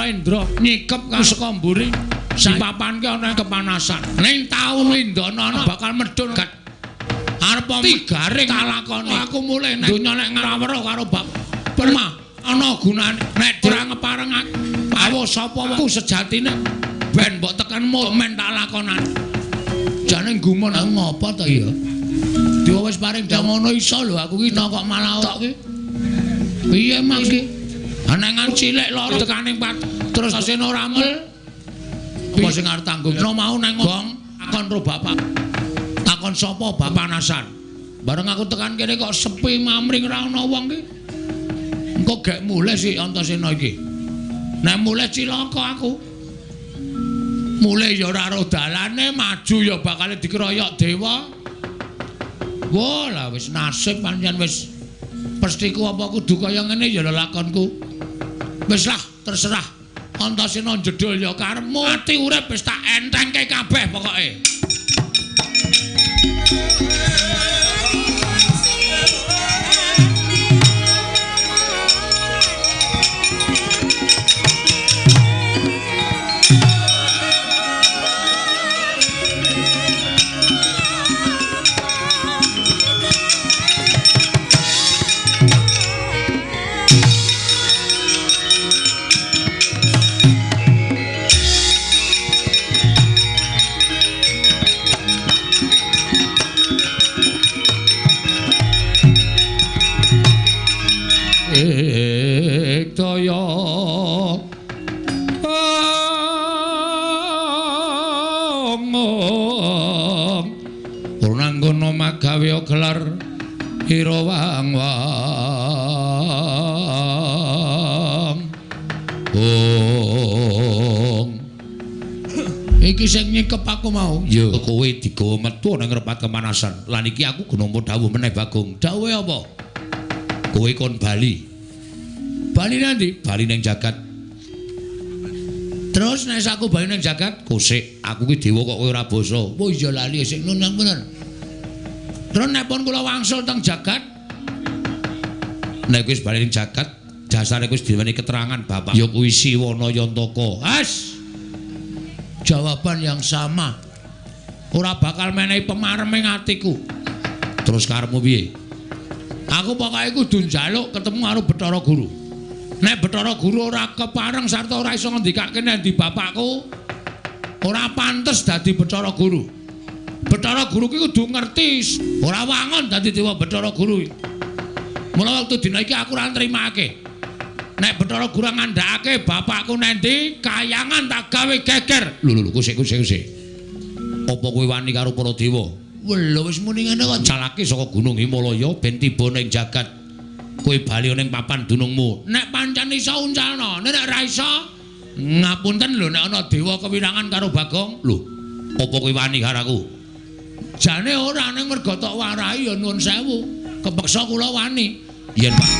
Bathara Indra nyikep karo saka mburi dipapanke ana kepanasan. Ning taun Lindana bakal medhun gat. Arep tigaring tak lakoni. Aku mulih nek donya nek ngrawruh karo bab perma ana gunane nek ora ngepareng awo sapa aku sejatine ben mbok tekan momen tak lakonan. Jane gumun ngopo to ya? Dewa wis paring dawuh ngono iso lho aku ki kok malah tok ki. Piye Mas ki? Anengan cilik loro tekaning pat terus sene ora mel. Apa sing arep tanggung? No mau nang gong takon ro bapak. Takon sapa bapanasan. Bareng aku tekan kene kok sepi mamring ora ana wong ki. Engko gek mulih si Antasena iki. Nek mulih cilaka aku. Mulih ya ora ro dalane, maju ya bakal dikeroyok dewa. Wah, lah wis nasib pancen wis pestiku apa kudu kaya ngene ya lelakonku. Wis lah, terserah. Antasena jedul ya karepmu, ati urip wis tak entengke kabeh pokoke. Gelar ira wang wang ong iki sing nyikep aku mau ya kowe digawa metu nang repat kemanasan lan iki aku nampa dawuh meneh Bagong. Dawuhe apa? Kowe kon bali. Bali nanti? Bali ning jagat. Terus nek aku bali ning jagat kosek aku ki dewa kok kowe ora basa. Oh iya lali sik nun bener. Terus nek pun kula wangsul teng jagat, nek wis bali ning jagat, dasare wis diweni keterangan bapak ya kuwi Siwana Yantaka. As. Jawaban yang sama. Ora bakal menehi pemarem ing atiku. Terus karepmu piye? Aku pokoke kudu njaluk ketemu karo Bathara Guru. Nek Bathara Guru ora kepareng sarta ora iso ngendikake nek ndi bapakku, ora pantes dadi Bathara Guru. Bathara Guru ki kudu ngerti, ora wangun dadi dewa Bathara Guru. Mula wektu dina iki aku ora nrimake. Nek Bathara Guru ngandhakake bapakku nendi, kayangan tak gawe geger. Lho lho kusik kusik kusik. Apa kowe wani karo para dewa? Lho wis muni ngene kok calake saka Gunung Himalaya ben tiba ning jagat. Kowe bali ning papan dunungmu. Nek pancen iso uncalno, nek ora iso ngapunten lho nek ana dewa kewirangan karo Bagong. Lho, apa kowe wani karo aku? Jane ora ning mergo tok warai ya nuwun sewu. Kepeksa kula wani. Yen Pak.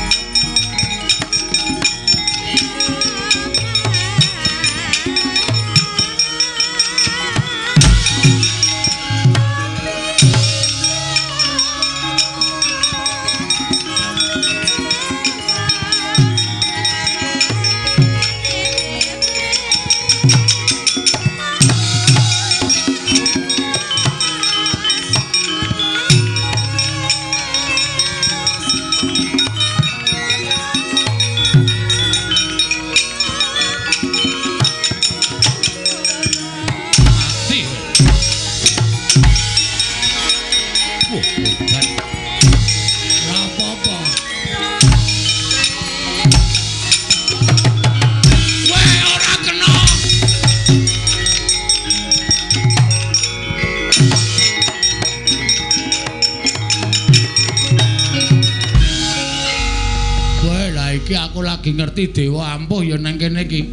Ngerti dewa ampuh ya nang kene iki.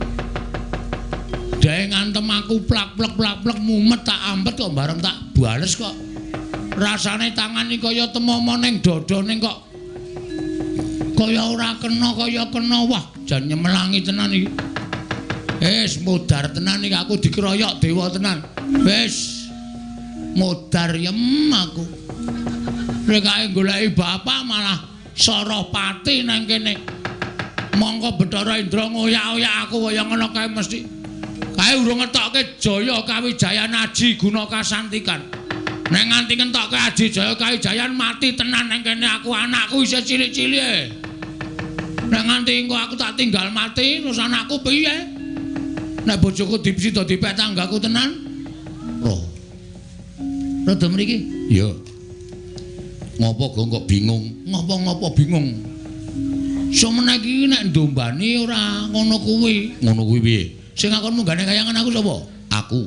Dhae ngantem aku plak-plek plak-plek mumet tak ampet kok bareng tak bales kok. Rasane tangan iki kaya temomo ning dada ning kok kaya ora kena kaya kena. Wah, jan nyemelangi tenan iki. Wis modar tenan iki aku dikeroyok dewa tenan. Wis modar yem aku. Nek kae goleki bapak malah Sarapati nang kene. Mongko Bathara Indra ngoyak-oyak aku kaya ngono kae mesti. Kae urung ngetokke Jaya Kawijayan aji guna kasantikan. Nek nganti ngentokke aji Jaya Kawijayan mati tenan nang kene aku, anakku isih cilik-cilik. Nek nganti engko aku tak tinggal mati terus anakku piye? Nek bojoku dipsida dipek tanggaku tenan. Roh. Rada mriki? Iya. Ngopo gong kok bingung? Ngopo-ngopo bingung? Sumene iki nek ndombani ora ngono kuwi. Ngono kuwi piye? Sing ngakon munggane kayangan aku sapa? Aku.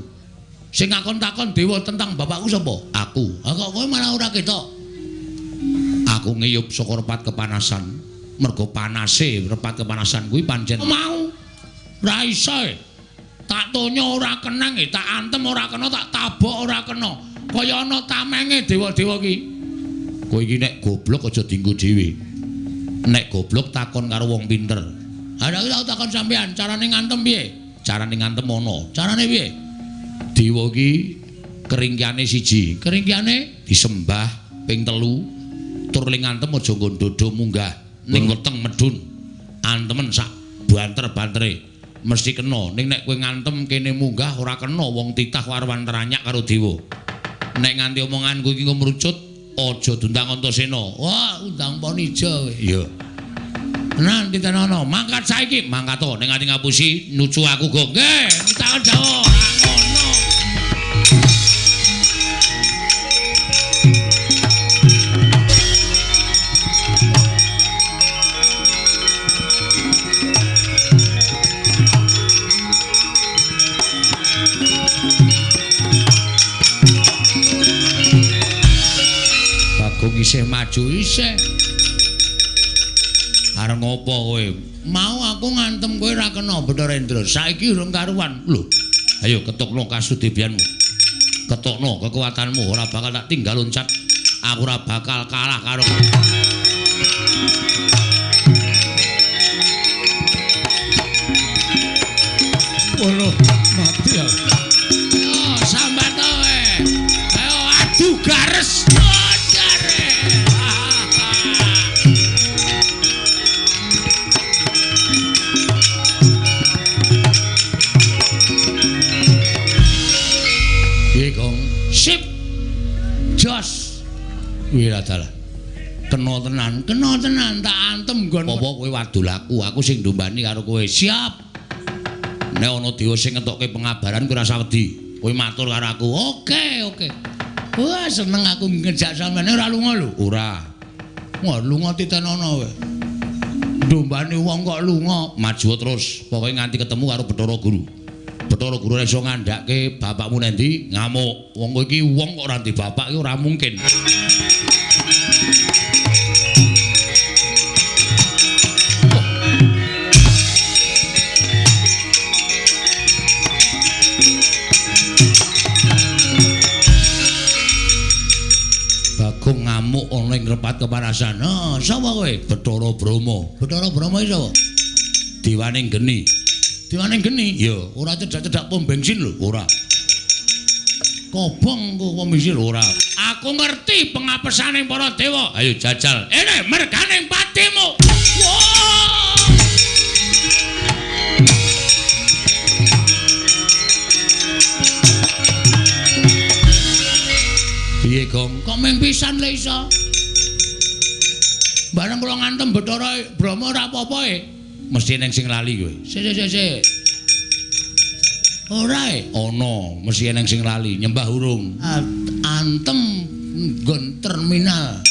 Sing ngakon takon dewa tentang bapakku sapa? Aku. Ha kok kowe malah ora ketok? Aku ngiyup saka repat kepanasan. Mergo panase repat kepanasan kuwi pancen mau. Ora iso. Tak tonyo ora kenang, tak antem ora kena, tak tabok ora kena. Kaya ana tamenge dewa-dewa ki. Kowe iki nek goblok aja dienggo dhewe. Nek goblok takon karo wong pinter. Ha nek aku takon sampean, carane ngantem piye? Carane ngantem ana. Carane piye? Dewa iki keringkiane siji, keringkiane disembah ping 3, tur ling ngantem aja nggon dodo munggah ning weteng medhun. Antemen sak banter-bantere mesti kena. Ning nek kowe ngantem kene munggah ora kena, wong titah warwan teranyak karo dewa. Nek nganti omonganku iki ngrucut aja diundang Antasena. Wah, undang Ponija kowe. Iya. Tenan titenono, mangkat saiki, mangkat to ning nganti ngapusi nucu aku go. Nggih, takon Jawa, ora ngono. Bagong isih maju isih. Arep ngopo kowe? Mau aku ngantem kowe ora kena Bathara Indra. Saiki urung karuan. Lho, ayo ketokno kasudebianmu. Ketokno kekuatanmu, ora bakal tak tinggal loncat. Aku ora bakal kalah karo Waduh, mati ya. Ayo sambat kowe. Ayo adu gares. Sip. Jos. Wih dalah. Kena tenan tak antem nggon. Apa kowe wadul aku, aku sing ndombani karo kowe. Siap. Nek ana dewa sing ngetokke pengabaran kowe ora wedi. Kowe matur karo aku. Oke, oke. Wah, seneng aku ngejak sampeyan ora lunga lho. Ora. Wah, lunga titenono kowe. Ndombani wong kok lunga, maju terus. Pokoke nganti ketemu karo Bathara Guru. Bathara Guru ora iso ngandhake bapakmu nendi ngamuk. Wong kowe iki wong kok ora ndek bapak iki ora mungkin. Bagong ngamuk ana ing repat kepanasan. "Ha, sapa kowe?" "Bathara Brahma." "Bathara Brahma iki sapa?" "Dewane geni." "Dewane geni?" "Ya, ora cedhak-cedhak pom bensin lho." "Ora." "Kobong kok pom bensin ora." "Aku ngerti pengapesane para dewa. Ayo jajal. Ene merganing patimu." Wah! Piye, Gong? Kok mung pisan le iso? Bareng kula ngantem Bathara Brahma ora apa-apa e. Mesti eneng sing lali kowe. Sik sik sik. Ora e? Ana, mesti eneng sing lali, nyembah urung. Antem nggon terminal.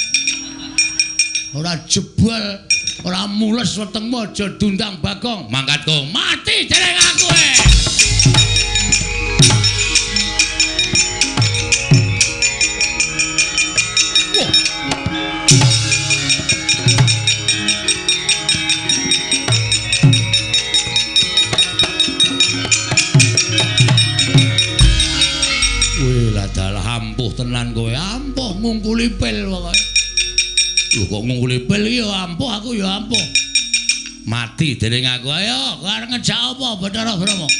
Ora jebol, ora mules wetengmu aja diundang Bagong. Mangkat kok. Mati dereng aku e. Ampuh tenan kowe, ampuh ngungkuli pil pokoke. Lho kok ngungkuli pil iki ya ampuh, aku ya ampuh. Mati dening aku. Ayo, kowe arep ngejak apa Bathara Brahma?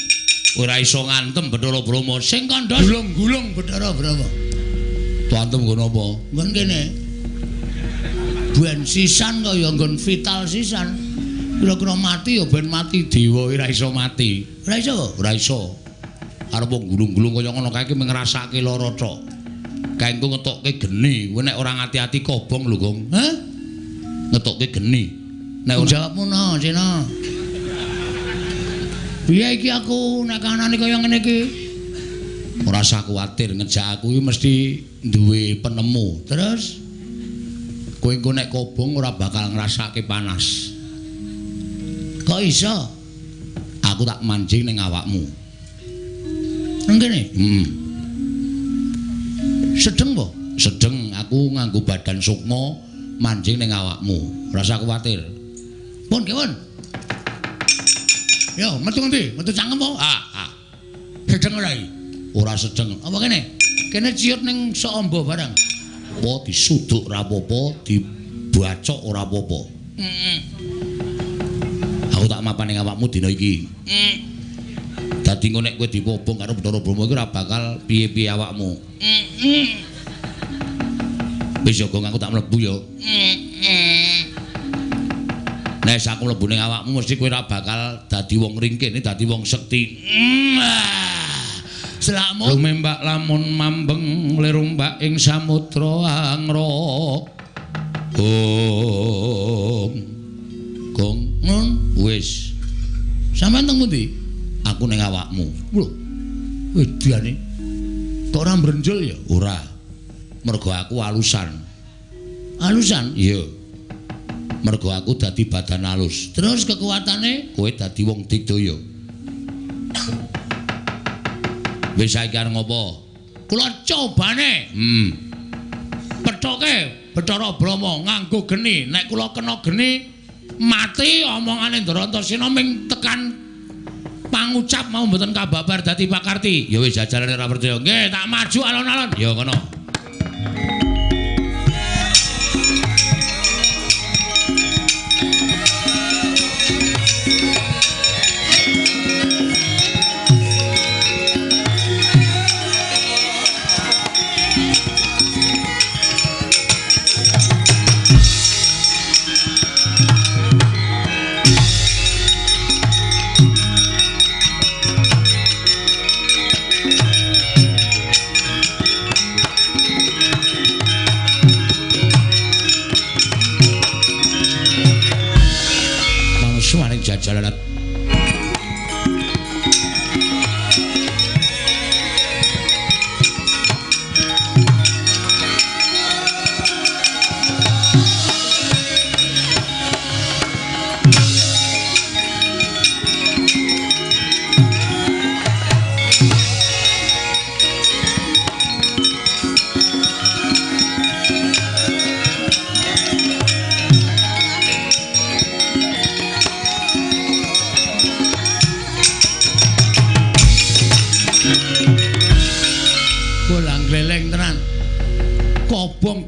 Ora iso ngantem Bathara Brahma. Sing kandha gulung-gulung Bathara Brahma. Tu antem nggon apa? Nggon kene. Ben sisan kaya nggon vital sisan. Kira-kira mati ya ben mati dewa ora iso mati. Ora iso? Ora iso. Arep gulung-gulung kaya ngono kae iki mung ngrasake lara tok. Kae engko ngetokke geni, kowe nek ora ngati-ati kobong lho, Gong. Hah? Ngetokke geni. Nek jawabmu no, Sena. Piye iki aku nek kanane kaya ngene iki? Ora usah kuwatir, ngejak aku iki mesti duwe penemu. Terus kowe engko nek kobong ora bakal ngrasake panas. Kok iso? Aku tak mancing ning awakmu. Nang kene? Heeh. Sedeng po? Sedeng, aku nganggo badan sukma mancing ning awakmu. Ora usah kuwatir. Pun, kewon. Yo, metu ngendi? Metu cangkem po? Ah, ah. Sedeng ora iki? Ora sedeng. Apa kene? Kene ciut ning sok amba barang. Apa disuduk ora apa-apa, dibacok ora apa-apa. Heeh. Aku tak mapan ning awakmu dina iki. Dadi engko nek kowe dipobong karo Bathara Brahma iki ora bakal piye-piye awakmu. Wis ya Gong, aku tak mlebu ya. Nek aku mlebu ning awakmu mesti kowe ora bakal dadi wong ringkih, dadi wong sekti. Selakmu lumembak lamun mambeng lirumbak ing samudra angra. Gong. Gong, wis. Sampeyan teng pundi? Aku ning awakmu. Lho. Wedane. Kok ora mbrenjel ya? Ora. Mergo aku alusan. Alusan? Iya. Mergo aku dadi badan alus. Terus kekuatane kowe dadi wong digdaya. Wis saiki arep ngopo? Kula cobane. Pethoke Bathara Brahma nganggo geni. Nek kula kena geni mati omongane Ndara Antasena ming tekan pangucap mau mboten kababar dadi pakarti. Ya wis jajalane ora percaya. Nggih, tak maju alon-alon. Ya ngono. Jalanan.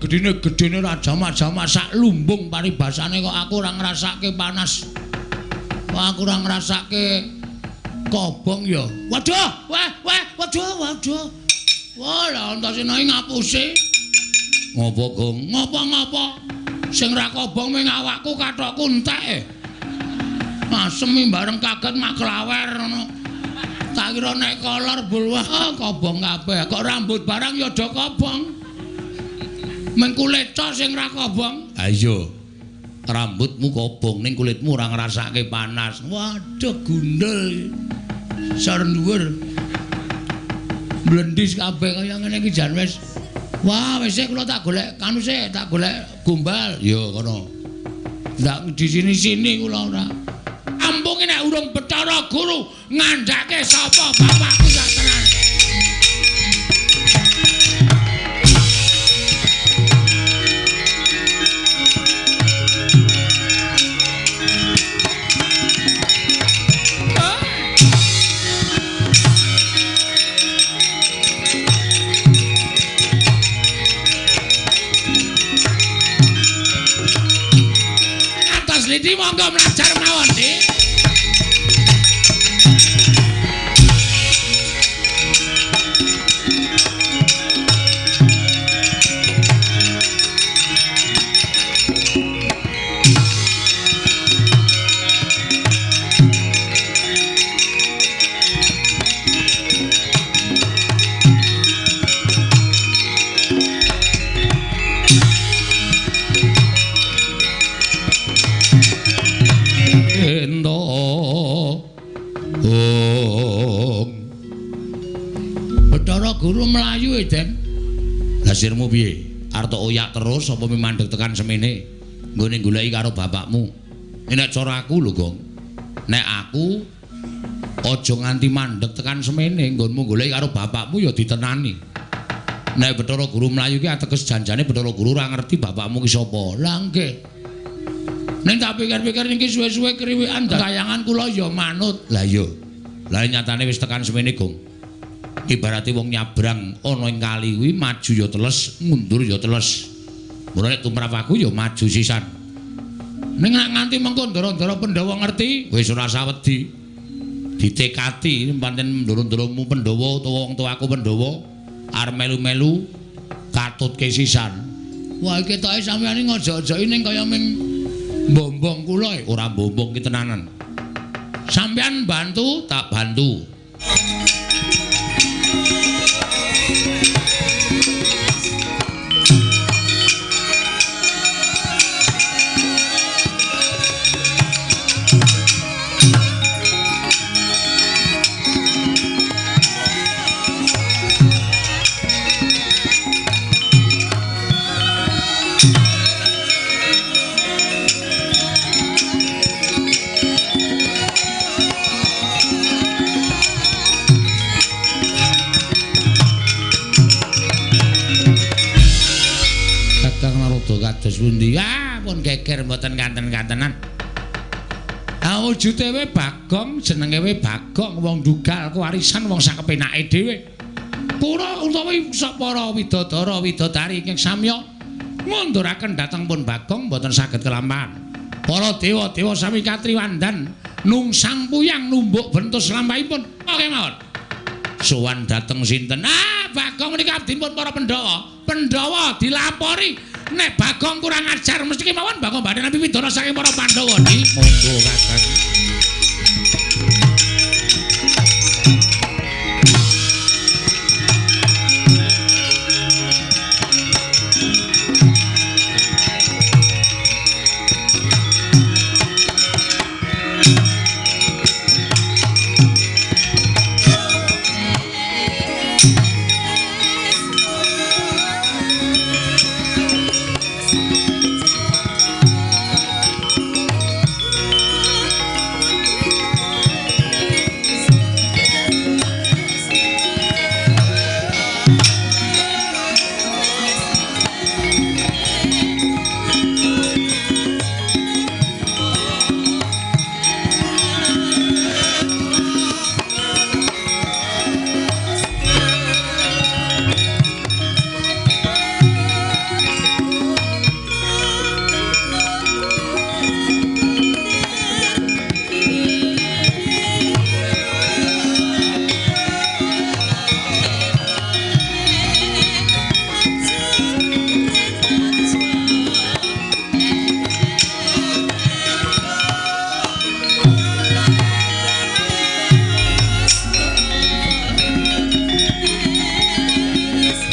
Gedene-gedene ora jamak-jamak sak lumbung paribasane kok aku ora ngrasake panas. Kok aku ora ngrasake kobong ya. Waduh, wah, wah, waduh, waduh. Wah, lha Antasena iki ngapusi. Ngopo, Gong? Ngopo-ngopo? Sing ra kobong ming awakku kathokku entek. Asem bareng kaget mak klawer ngono. Tak kira nek kolor bulwah kobong kabeh. Kok rambut barang ya do kobong. Meng kulit tok sing ra kobong. Ha iya. Rambutmu kobong ning kulitmu ora ngrasake panas. Waduh gundul. Sor dhuwur. Mlendis kabeh kaya ngene iki jan wis. Wah, wis kula tak golek kanu sik, tak golek gombal. Ya kono. Ndak di sini-sini kula ora. Ampun nek urung Bathara Guru ngandhake sapa bapakku sak tenan. Lidi monggo mlajar mawon, Dik. dhewe, Den. Lah sirmu piye? Arep tok oyak terus apa mandeg tekan semene? Nggone goleki karo bapakmu. Nek cara aku lho, Gong. Nek aku aja nganti mandeg tekan semene, nggonmu goleki karo bapakmu ya ditenani. Nek Bathara Guru mlayu ki ateges janjane Bathara Guru ora ngerti bapakmu ki sapa. Lah nggih. Ning tak pikir-pikir niki suwe-suwe kriwikan kayangan kula ya manut. Lah iya. Lah nyatane wis tekan semene, Gong. Ibarate wong nyabrang ana ing kali kuwi maju ya teles, mundur ya teles. Mula nek tumrap aku ya maju sisan. Ning nek nganti mengko ndara-ndara Pandhawa ngerti, wis ora usah wedi. Ditekati pancen ndara-ndaramu Pandhawa utawa wong tuaku Pandhawa arep melu-melu katutke sisan. Wah iki ketoke sampeyan iki ngojo-ojoki ning kaya ming mbombong kula ora mbombong ki tenanan. Sampeyan bantu, tak bantu. Kados pundi? Ah, pun geger mboten kanten-kantenan. Ah, wujude we Bagong, jenenge we Bagong, wong dugal kewarisan wong sakepenake dhewe. Pura utawi para widodara widodari ingkang samya ngunduraken dhateng pun Bagong mboten saged kelampahan. Para dewa-dewa sami katriwandan nungsang puyang numbuk bentus lampahipun. Oke mawon. Sowan dhateng sinten? Ah, Bagong menika abdipun para Pandhawa. Pandhawa dilapori nek Bagong kurang ajar mesti kemawon Bagong badhe nampi pidana saking para Pandhawa. Di monggo Kakang. Yes.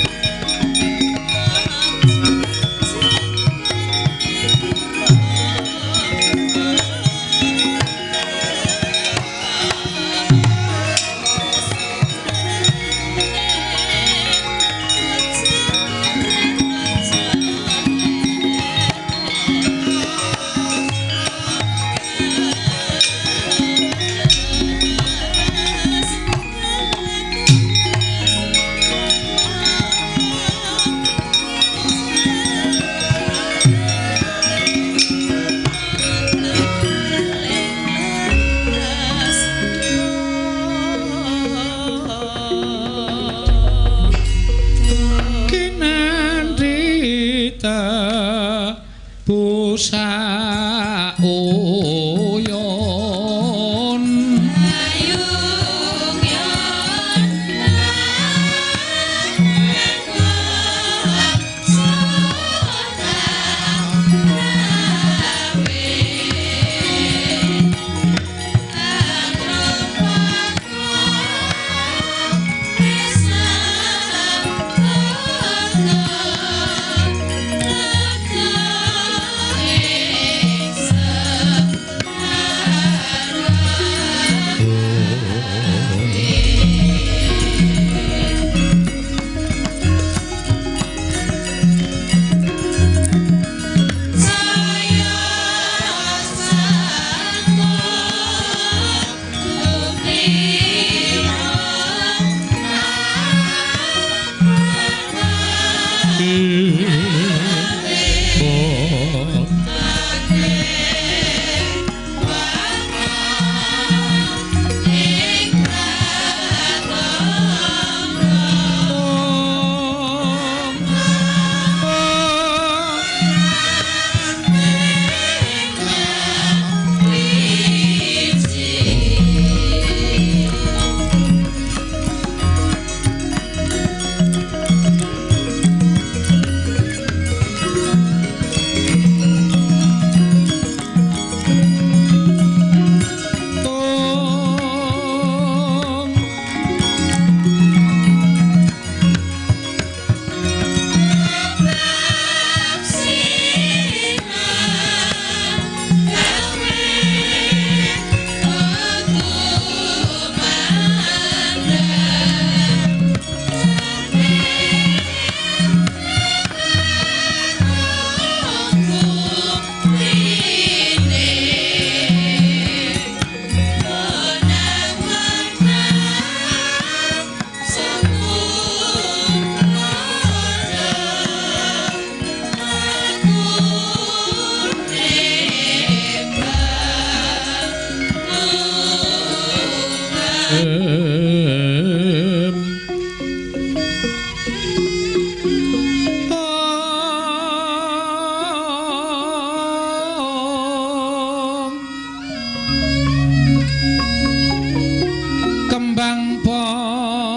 Kembang popong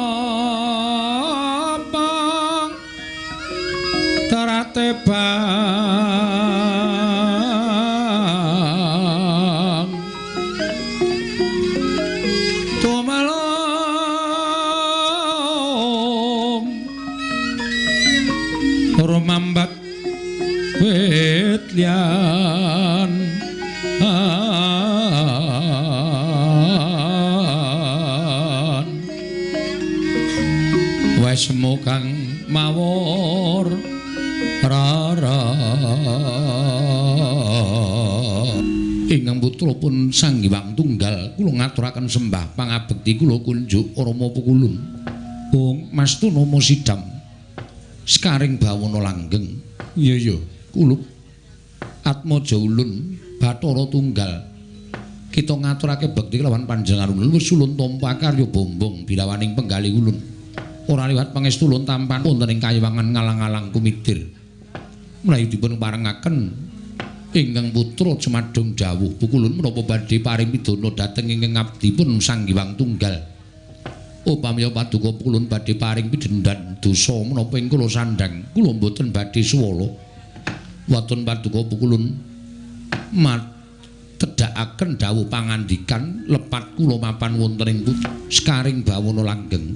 terate bang tumelung rumambat wit liyan wesmu kang mawur rara. Ingkang putra pun Sang Hyang Tunggal kula ngaturaken sembah pangabekti kula kunjuk Rama Pukulun. Ung mastuna sidam sekaring bawana langgeng. Iya iya kulup atmaja ulun Bathara Tunggal. Kita ngaturake bekti kelawan panjenengan ulun wis ulun tampa karya bombong bilawaning penggalih ulun. Ora liwat pangestu ulun tampan wonten ing kayiwangan ngalang-alang kumidir. Mlayu dipun parengaken ingkang putra jumadung dawuh Pukulun menapa badhe paring pidana dhateng ingkang abdipun Sang Hyang Tunggal. Upamiya paduka Pukulun badhe paring pidhendan dosa menapa ing kula sandhang kula mboten badhe suwala. Waton paduka Pukulun tedhakaken dawuh pangandikan lepat kula mapan wonten ing sekaring bawana langgeng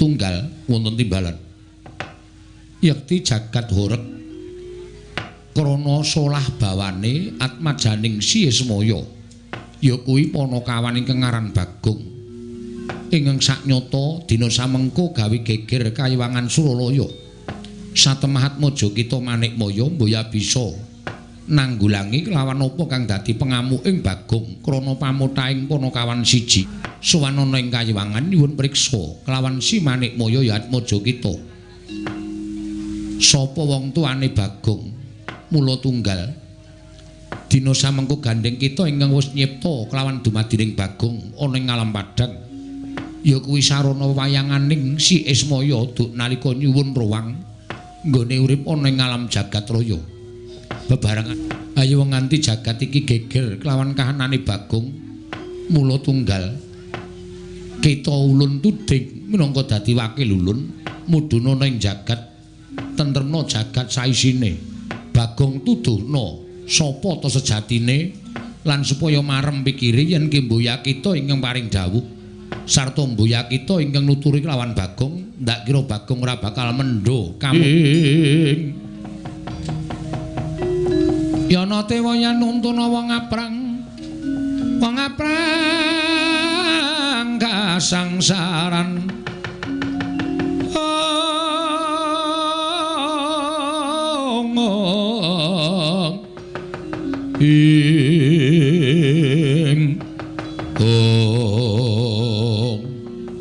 tunggal wonten timbalan. Yekti jagat horeg krana solah bawane atmajaning Si Ismaya ya kuwi panakawan ingkang aran Bagong ingkang saknyata dina samengko gawe geger kayiwangan Suralaya. Satemah atmaja kita Manikmaya mboya bisa nanggulangi kelawan apa kang dadi pengamuking Bagong krana pamutaing panakawan siji. Sowan ana ing kayiwangan nyuwun priksa kelawan Si Manikmaya ya atmaja kita. Sapa wong tuane Bagong? Mula tunggal dina samengko gandheng kita ingkang wis nyipta kelawan dumadining Bagong ana ing alam padhang ya kuwi sarana wayanganing Si Ismaya duk nalika nyuwun ruwang nggone urip ana ing alam jagat raya. Bebarengan ayo nganti jagat iki geger kelawan kahanane Bagong. Mula tunggal kita ulun tuding minangka dadi wakil ulun mudhun ana ing jagat tentremna jagat saisine. Bagong tuduhna sapa ta sejatine lan supaya marem pikire yen ki mboya kita ingkang paring dawuh sarta mboya kita ingkang nuturi kelawan Bagong ndak kira Bagong ora bakal mendho kamu. Yana tewa yen nuntuna wong aprang kasangsaran. Ing ong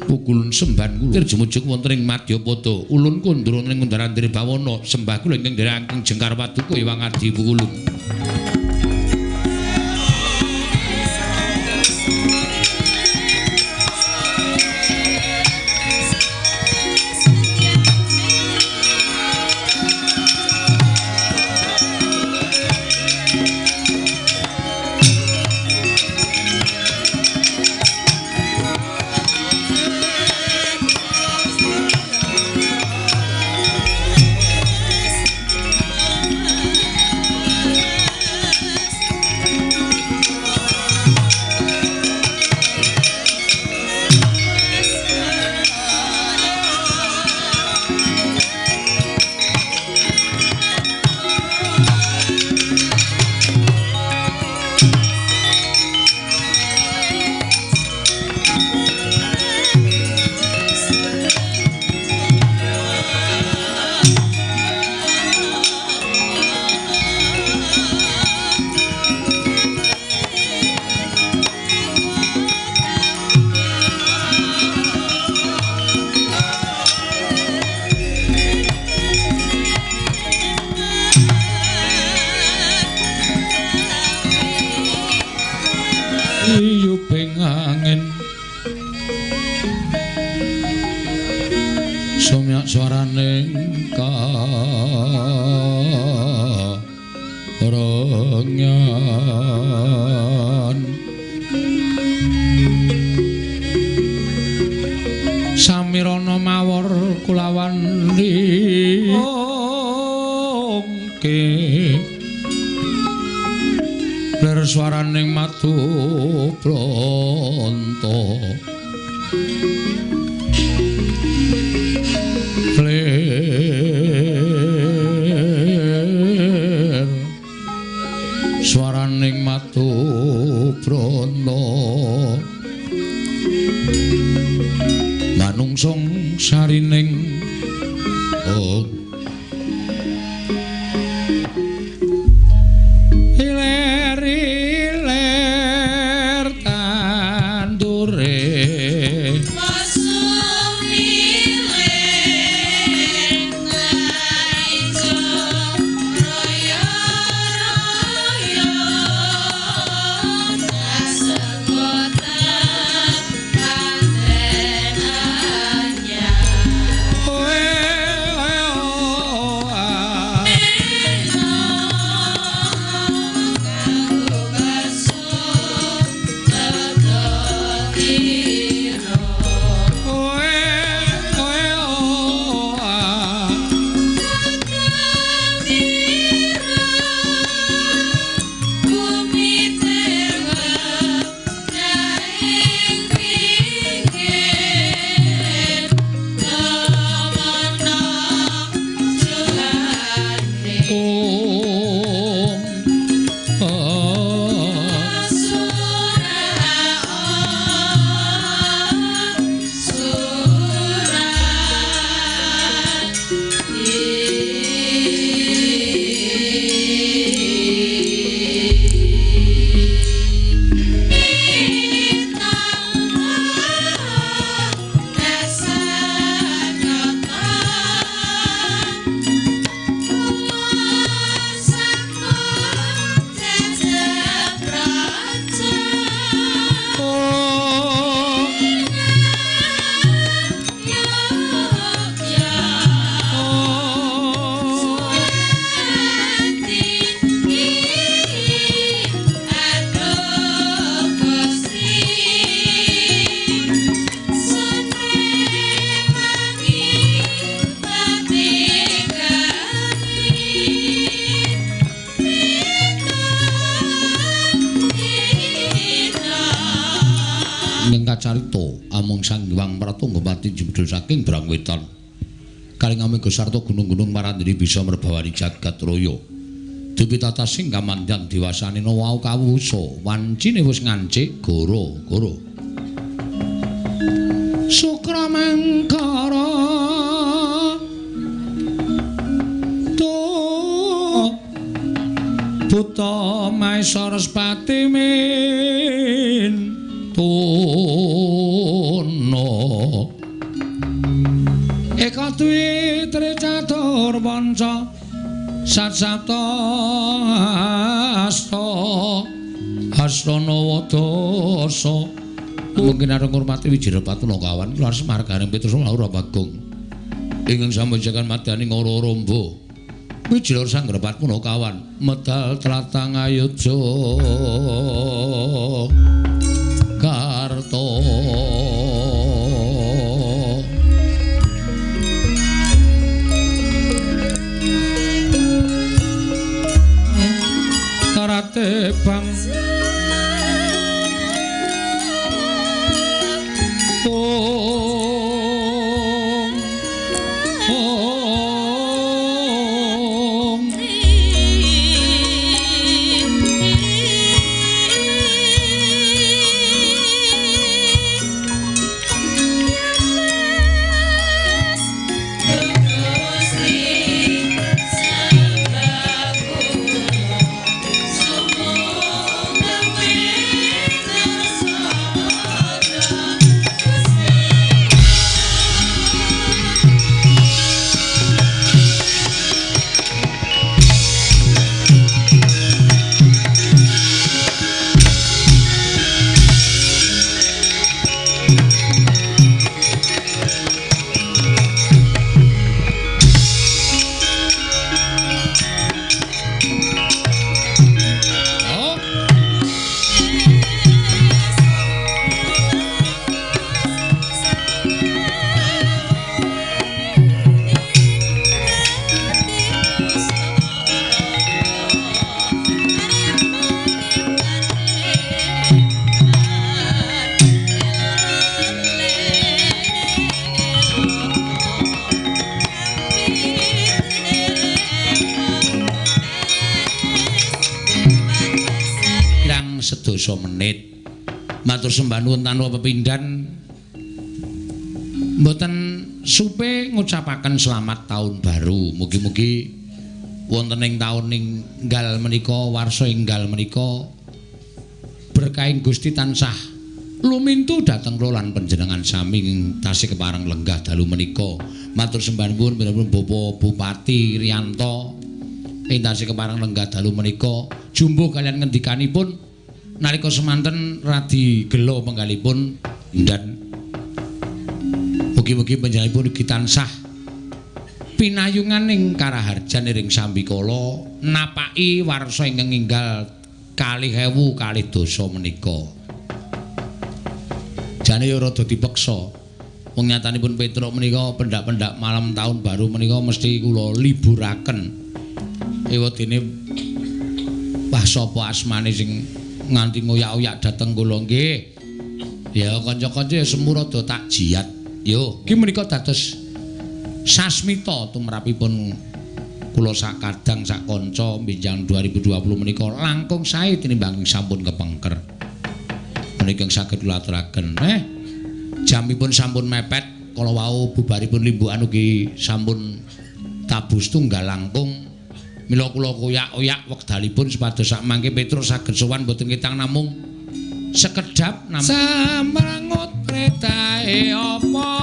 Pukulun semban kula jumujuk wonten ing Madyapada ulun kundura ing Kundaran Bawana sembah kula ingkang nderekaken jengkar paduka Hyang Adi Pukulun. Iyuping angin sumyak swaraning karengan. Samirana mawar kulawan ongke lir swaraning madu bronto lir swaraning madu bronto manungsung sarining oh iler iler tandure Saking Brangwetan kaling amega sarta gunung-gunung marandiri bisa merbawani jagat raya. Dipitatasing kamandyan diwasane wau kawusa wancine wis ngancik goro-goro. Sukra mangkara tu buta Maesa Respati min tono Eka dwi tricatur panca sat sapta asta asta nawa dasa. Mungkin arep ngurmati Wijirapatuna kawan kula Semar Gareng Petrus Laura Bagong ingkang sampejakan madyaning ora-ora Wijilur Sanggrapatmuna kawan medal tlatang Ayodya Karta. Tarate bang ong ong Sumangga. sedasa menit. Matur sembah nuwun tanpa pepindhan mboten supe ngucapaken selamat tahun baru. Mugi-mugi wonten ing taun enggal menika, warsa enggal menika berkahing Gusti tansah lumintu dhateng kula lan panjenengan sami ing tasih kepareng lenggah dalu menika. Matur sembah nuwun pun Bapak Bupati Rianto ing tasih kepareng lenggah dalu menika jumbuh kalian ngendikanipun nalika semanten radi gela penggalipun dan mugi-mugi panjenenganipun ugi tansah pinayungan ing karaharjan ing sambikala napaki warsa ingkang enggal 2022 menika. Jane ya rada dipeksa. Wong nyatanipun Petruk menika pendak-pendak malam tahun baru menika mesti kula liburaken. Ewadene wah sapa asmane sing nganti ngoyak-oyak dhateng kula nggih. Ya kanca-kanca ya semu rada tak jiat. Yo, iki menika dados sasmita tumrapipun kula sak kadang sak kanca benjang 2020 menika langkung sae tinimbang sampun kepengker. Menika saged kula aturaken. Jamipun sampun mepet, kala wau bubaripun limbukan ugi sampun tabus tunggal langkung. Mila kula koyak-oyak wekdalipun supados sak mangke Petruk saged sowan mboten ketang namung sekedhap samrangut pretahe apa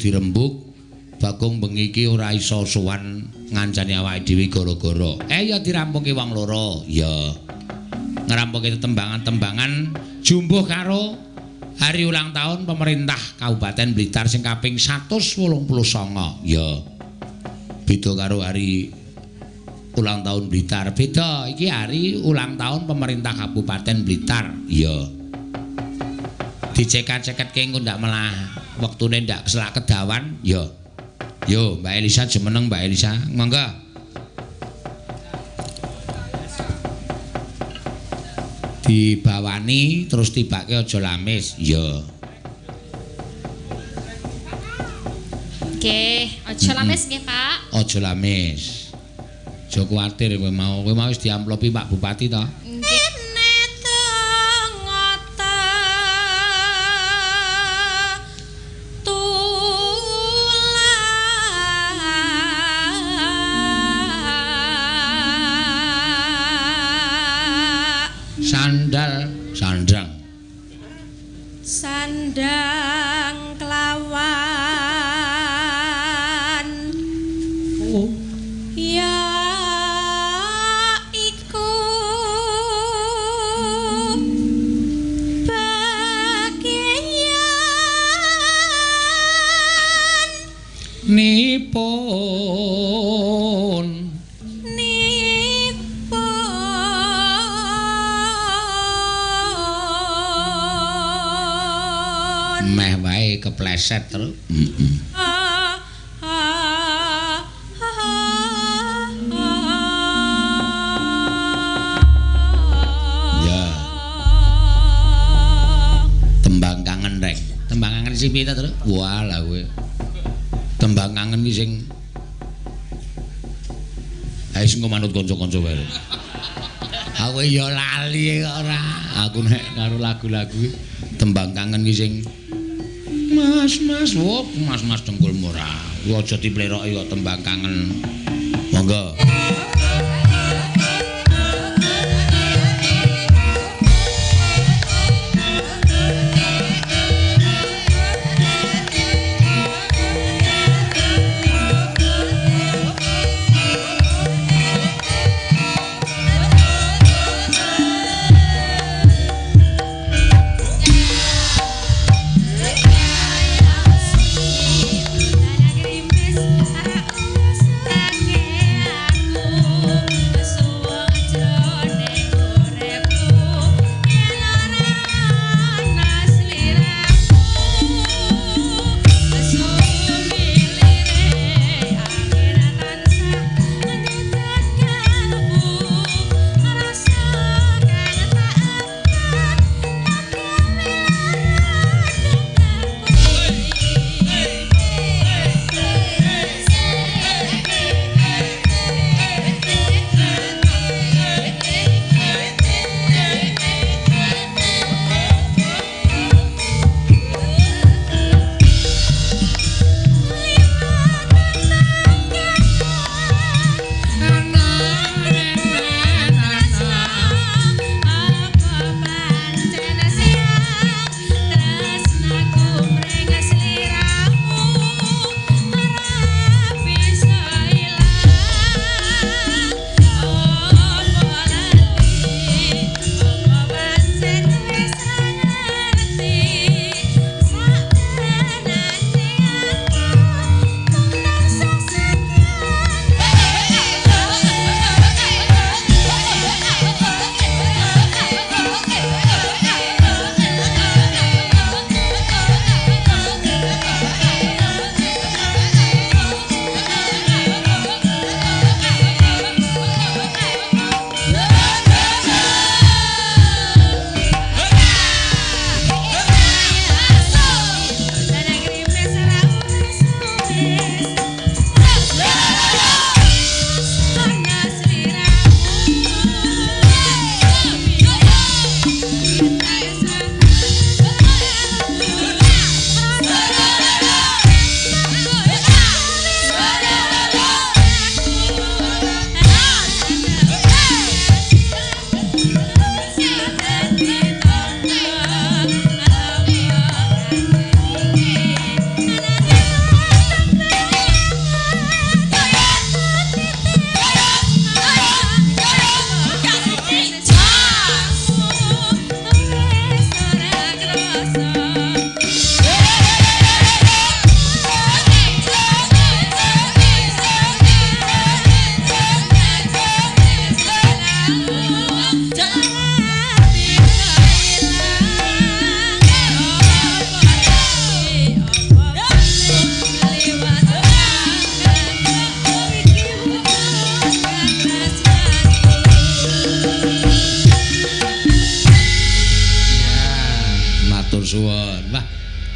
dirembuk. Bagong bengi iki ora iso sowan ngancani awake dhewe gara-gara. Ya dirampungke wong loro. Ya. Ngrampungke tetembangan-tembangan jumbuh karo hari ulang tahun pemerintah Kabupaten Blitar sing kaping 189. Ya. Beda karo hari ulang tahun Blitar. Beda iki hari ulang tahun pemerintah Kabupaten Blitar. Ya. Dicekak-ceketke engko ndak malah wektune ndak selak kedawan. Ya. Yo Mbak Elisa jumeneng Mbak Elisa. Monggo. Dibawani terus tibake aja lamis. Ya. Nggih, aja lamis nggih, Pak. Aja lamis. Aja kuwatir kowe mau wis diamplopi Pak Bupati to? Nggih. Sandal sandang sandang kelawan oh. Ya iku bagian Nipun nipun meh wae kepleset terus. Ya. Tembang kangen rek. Tembang kangen sing piye ta, Truk? Walah kowe. Tembang kangen ki sing ayo sing manut kanca-kanca wae. Aku ya lali kok ora. Aku nek karo lagu-lagu tembang kangen ki sing Mas, mas, wop, mas, mas dengkul ora. Aja dipleroki kok tembang kangen. Monggo.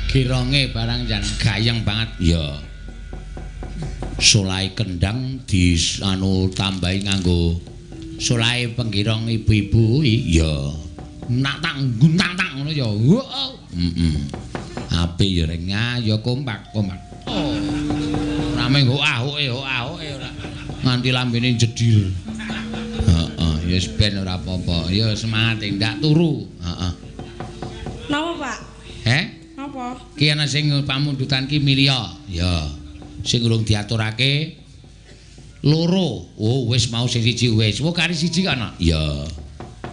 Gironge barang jan gayeng banget ya. Solahe kendang di anu tambahi nganggo solahe penggirong ibu-ibu ya. Nak tak guntang tak ngono ya. Heeh. Apik ya reng ya kompak kompak. Oh. Rame nggo ahoke ahoke ora. Nganti lambene jedir. Heeh, ya wis ben ora apa-apa. Ya semangat ndak turu. Heeh. Napa, Pak? Heh? Napa? Ki ana sing pamundutan ki milya. Ya. Sing urung diaturake loro. Oh, wis mau sing siji wis. Oh, kari siji ana. Ya.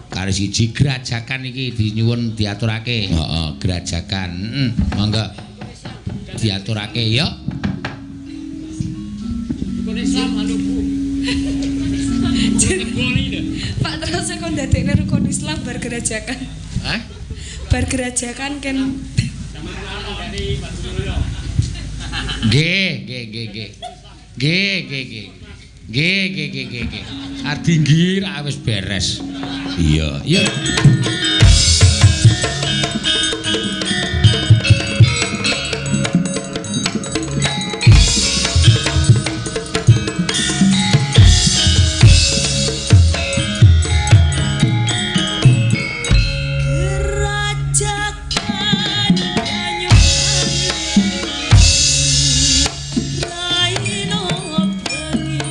Kari siji grajakan iki dinyuwun diaturake. Heeh, grajakan. Heeh, monggo. Diaturake ya. Rukun Islam anu Bu. Pak terus kon ndadekne rukun Islam bar gerajakan. Hah? Bar gerajakan ken Nggih, nggih, nggih, nggih. Nggih, nggih, nggih. Nggih, nggih, nggih, nggih, nggih. Ardi nggih ra wis beres. Iya, iya. Gerajakan Banyuwangi raino bengi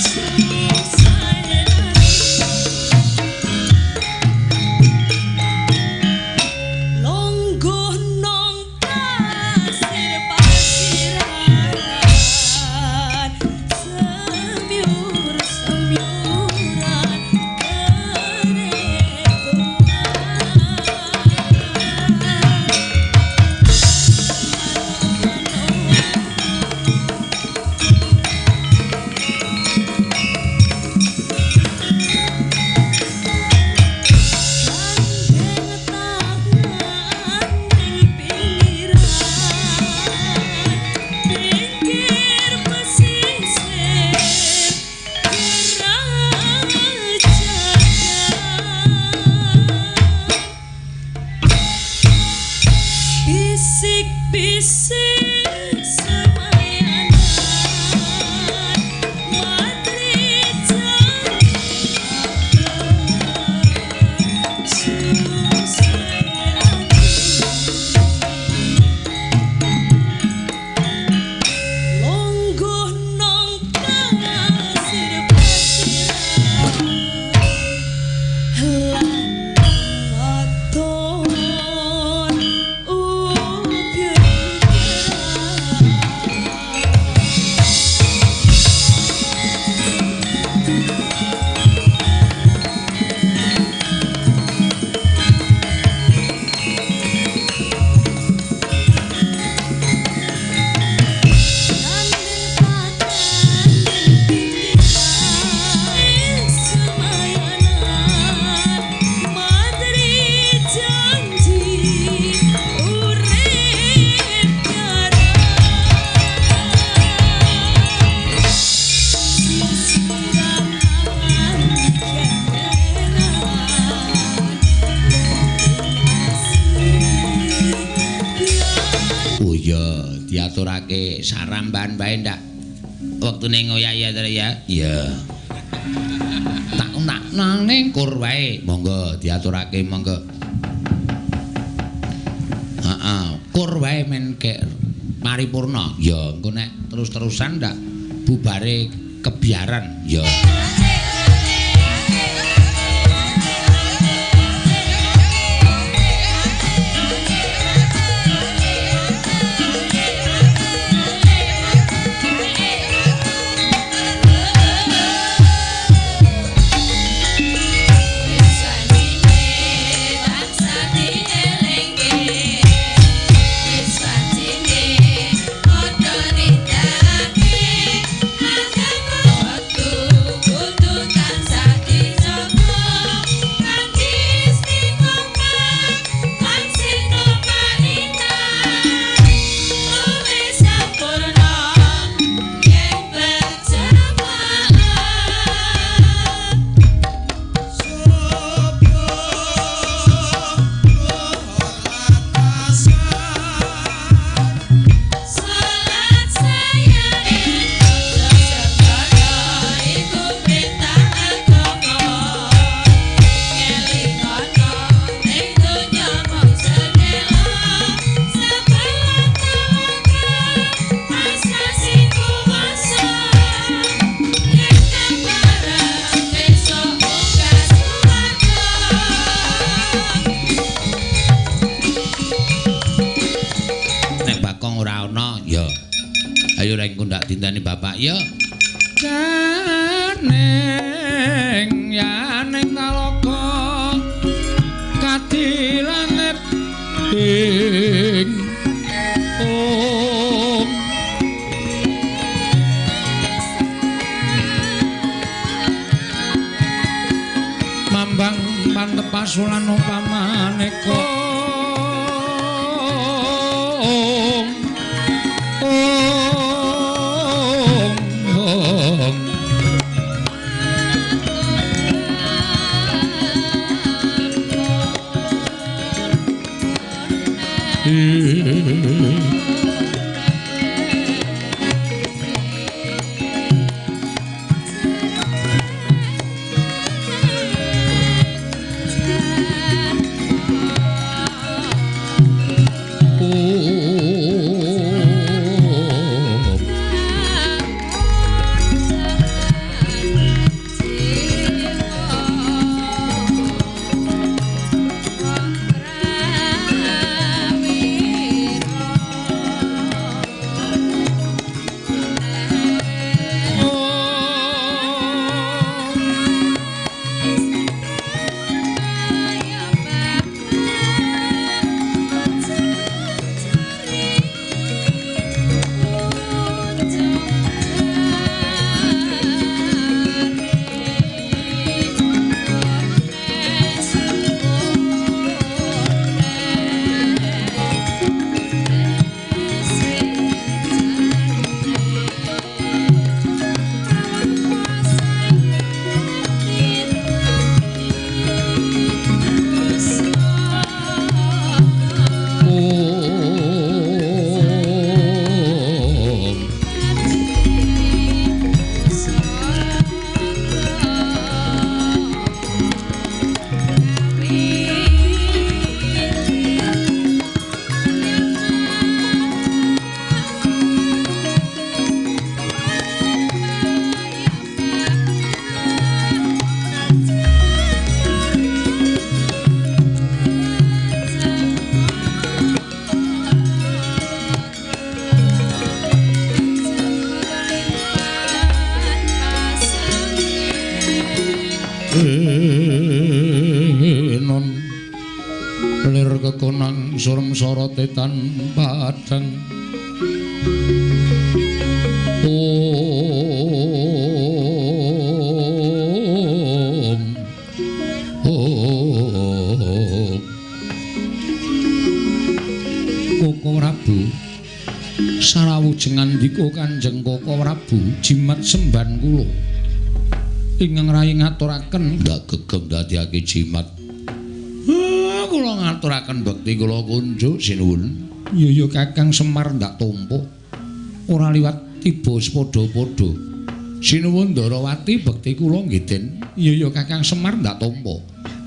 susah longgo nong pasir pasiran semyur semyuran pinggir pesisir kerajaan bisik-bisik semayanan matri longgo nong pasir pasiran lan waton ubir. Oh iya, diaturake saramban bae ndak. Wektune ngoyak ya, Tru ya. Iya. Tak nak nang ning kur wae. Monggo diaturake monggo. Heeh, kur wae men kek paripurna. Ya, engko nek terus-terusan ndak bubare kebiaran. Ya. Nek Bakong ora ana, ya. Ayo reng ndak dinteni bapak ya. Janing yaning talaga kadilanget ing. Oh. Rasulan pamaneka. Om Om Om. Non lir kekonang surem sorote tan padhang. Om Om. Koko Prabu sarawujeng ngandika Kanjeng Koko Prabu jimat semban kula ingkang rayi ngaturaken ndak gegem dadiake jimat. Kula ngaturaken bekti kula kunjuk sinuwun. Iya ya Kakang Semar ndak tampa. Ora liwat tiba padha-padha. Sinuwun Ndarawati bekti kula nggih Den. Iya ya Kakang Semar ndak tampa.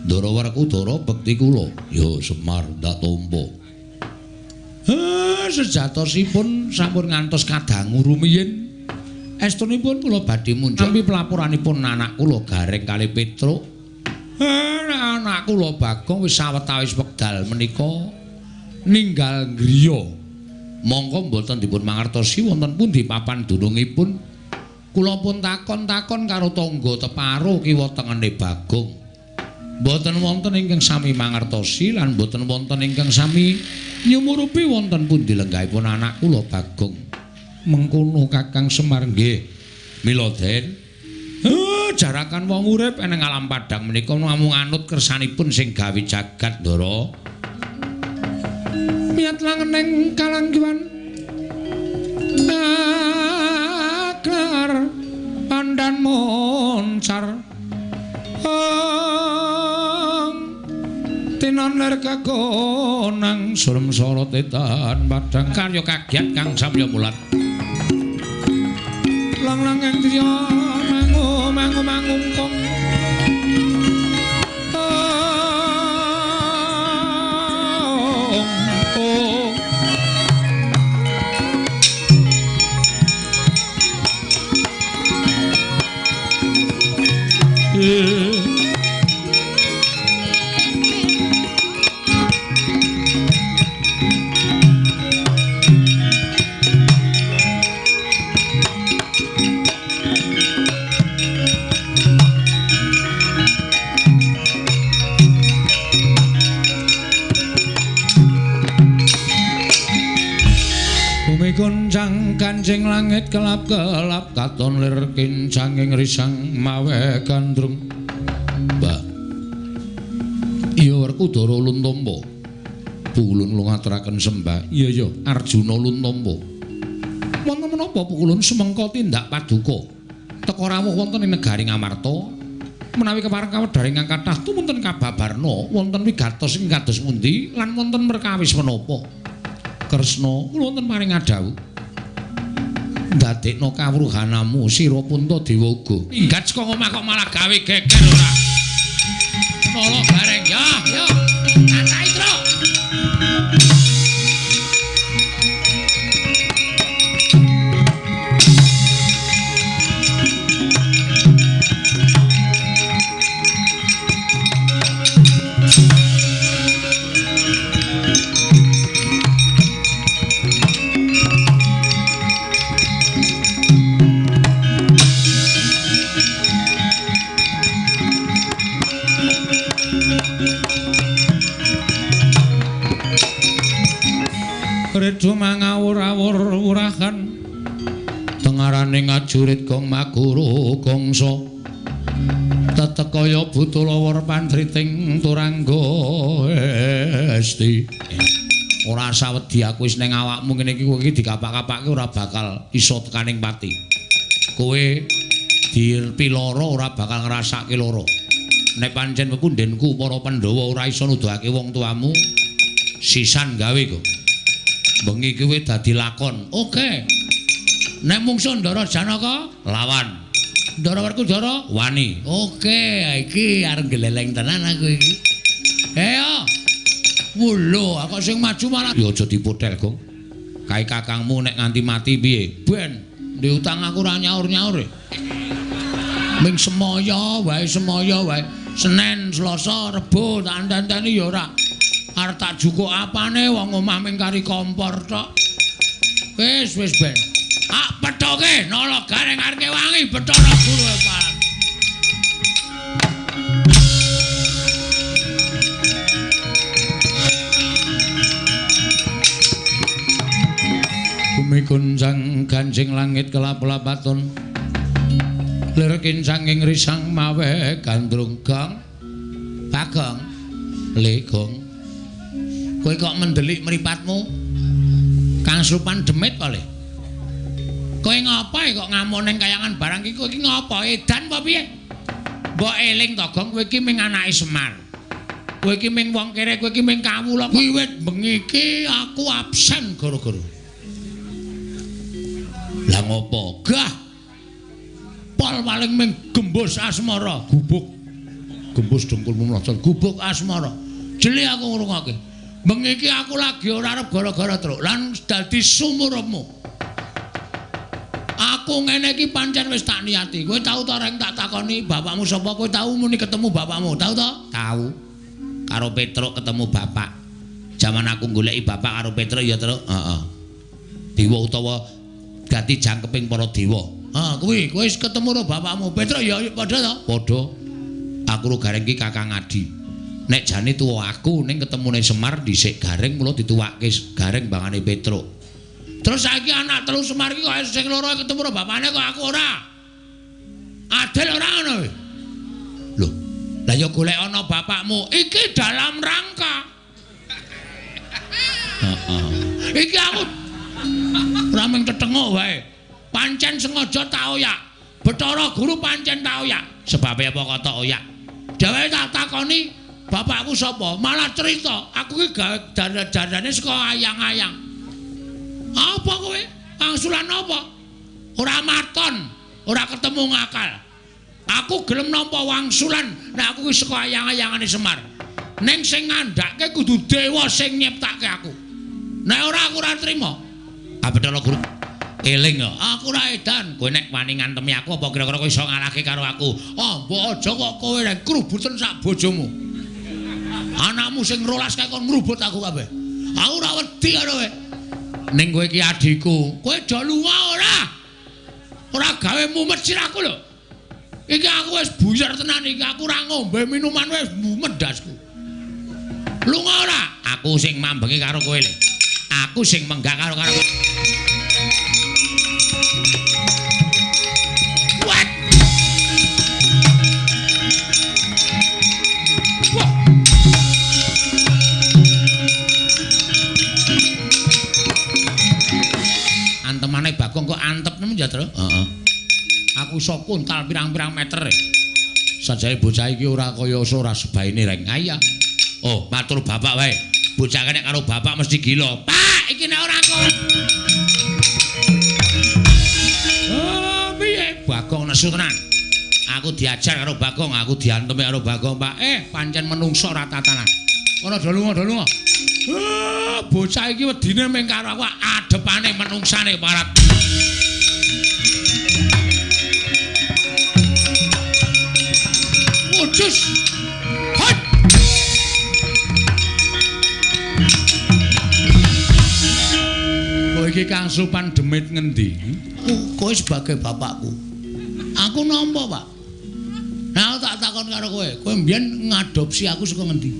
Ndara Werkudara bekti kula. Ya Semar ndak tampa. Sejatosipun sampun ngantos kadangu rumiyin. Estunipun kula badhe munjuk nampi pelaporanipun anak kula Gareng kalih Petruk. Anak kula Bagong wis sawetawis wekdal menika ninggal griya. Mongko mboten dipun mangertosi wonten pundi papan dunungipun. Kula pun takon-takon karo tangga teparo kiwa tengene Bagong. Mboten wonten ingkang sami mangertosi lan mboten wonten ingkang sami nyumurupi wonten pundi lenggahipun anak kula Bagong. Mengkono Kakang Semar nggih. Mila Den, jarakan wong urip eneng alam padhang menika namung anut kersanipun sing gawe jagat Ndara. Miyat langeneng kalanggiwan akar pandan moncar. Tinon lir kekonang surem sorote tan padhang karya kagiat kang samya mulat. Lang-lang ing driya mangu mangu mangungkung. Om. Goncang kancing langit kelap-kelap katon lir kincanging risang mawe gandrung. Mbah. Werkudara ulun tampa. Pukulun kula ngaturaken sembah. Iya iya, Arjuna ulun tampa. Wonten menapa Pukulun semengka tindak paduka? Teka rawuh wonten ing negari Ngamarta. Menawi kepareng kawedhar ingkang kathah tumunten kababarna wonten wigatos ing kados pundi lan wonten perkawis menapa? Kresna, kula wonten paring adhawuh. Ndadekno kawruhanamu sira Puntadewa uga. Minggat saka omah kok malah gawe geger ora. Nala Gareng ya, ya. Kacahi, Truk. Redo mangawur-awur urahan tengarane ngajurit gong maguru gongso tetek kaya buta lawar pantriting turangga esti. Ora sawedi aku wis ning awakmu ngene iki kowe iki dikapak-kapake ora bakal iso tekaning pati. Kowe dirpiloro ora bakal ngrasake lara. Nek pancen pepundhenku para Pandhawa ora iso nuduhake wong tuamu sisan gawe kok. Bengi kuwi dadi lakon. Oke. Nek mungsuh Ndara Janaka lawan. Ndara Werkudara wani. Oke, iki arep gleleng tenan aku iki. Ayo. Wulo, aku sing maju malah ya aja dipotel, Gong. Kae kakangmu nek nganti mati piye? Ben, ndek utang aku ora nyaur-nyaur. Ming semaya wae, semaya wae. Senin, Selasa, Rebo tak enteni ya ora. Arep tak jukuk apane wong omah ming kari kompor tok. Wis wis ben. Ah pethoke nala Gareng arep wangi Bathara Guru Pak. Bumi guncang ganjing langit kelap-lapaton. Lir kincang ing risang mawe gandrung gong. Bagong. Le gong. Kowe kok mendelik mripatmu? Kang Slupan demit kok le. Kowe ngapa kok ngamuk ning kayangan barang iki? Kowe iki ngapa? Edan apa piye? Mbok eling to, Gong, kowe iki ming anake Semar. Kowe iki ming wong kere, kowe iki ming kawula. Wiwit bengi iki aku absen gara-gara. Lah ngopo? Gah. Pol paling ming gembus asmara, gubuk. Gembus dengkulmu mlocot, gubuk asmara. Jeli aku ngrungokke. Bengi iki aku lagi ora arep gara-gara truk lan dadi sumurupmu. Aku ngene iki pancen wis tak niati. Kowe tau ta reng tak takoni bapakmu sapa? Kowe tau muni ketemu bapakmu? Tau ta? Tau. Karo Petruk ketemu bapak. Jaman aku goleki bapak karo Petruk ya, Truk. Heeh. Dewa utawa dadi jangkeping para dewa. Ha, kuwi kowe wis ketemu karo bapakmu. Petruk ya padha ta? Padha. Aku ro Gareng iki Kakang Adi. Nek jane tuwa aku ning ketemune Semar dhisik Gareng mula dituwake Gareng bangane Petruk. Terus saiki anak telu Semar iki kok sing loro ketemu karo bapakne kok aku ora. Adil ora ngono kowe? Lho, lah ya golek ana bapakmu iki dalam rangka. Heeh. Iki aku ora mung tetenguk wae. Pancen sengaja tak oyak. Bathara Guru pancen tak oyak. Sebabe apa kok tak oyak? Dheweke tak takoni bapakku sapa? Malah cerita, aku iki gawe dandane saka ayang-ayang. Apa kowe? Angsulan apa? Ora maton, ora ketemu ngakal. Aku gelem nampa wangsulan nek aku iki saka ayang-ayangane Semar. Ning sing ngandhake kudu dewa sing nyiptake aku. Nek ora aku ora trima. Ah Bathara Guru eling ya, aku ora edan. Kowe nek wani ngantemi aku apa kira-kira kowe iso ngalahke karo aku? Oh, mbok aja kok kowe nek krubuten sak bojomu. Anakmu sing rolas kae kon ngrubut aku kabeh. Aku ora wedi karo kowe. Ning kowe iki adhiku. Kowe aja lunga ora. Ora gawe mumet sirahku lho. Iki aku wis buyar tenan iki. Aku ora ngombe minuman wis mumet ndasku. Lunga ora? Aku sing mambengi karo kowe lho. Aku sing menggak karo karo. What? Wah. ya, Tru? Heeh. Aku iso kuntal pirang-pirang meter. Sajane bocah iki ora kaya ora sebaine reng. Iya. Oh, matur bapak wae. Bocah nek karo bapak mesti gila. Pak, iki nek ora aku. Oh, piye? Bagong nesu tenan. Aku diajar karo Bagong, aku diantemi karo Bagong, Pak. Pancen menungso ora tatanan. Ora do lunga, do lunga. Bocah iki wedine mung karo aku adepane menungsane parat. Wujus. Hot. Kowe iki Kang Supan demit ngendi? Kowe sebagai bapakku. Aku nampa, Pak. Nah, aku tak takon karo kowe. Kowe mbiyen ngadopsi aku saka ngendi?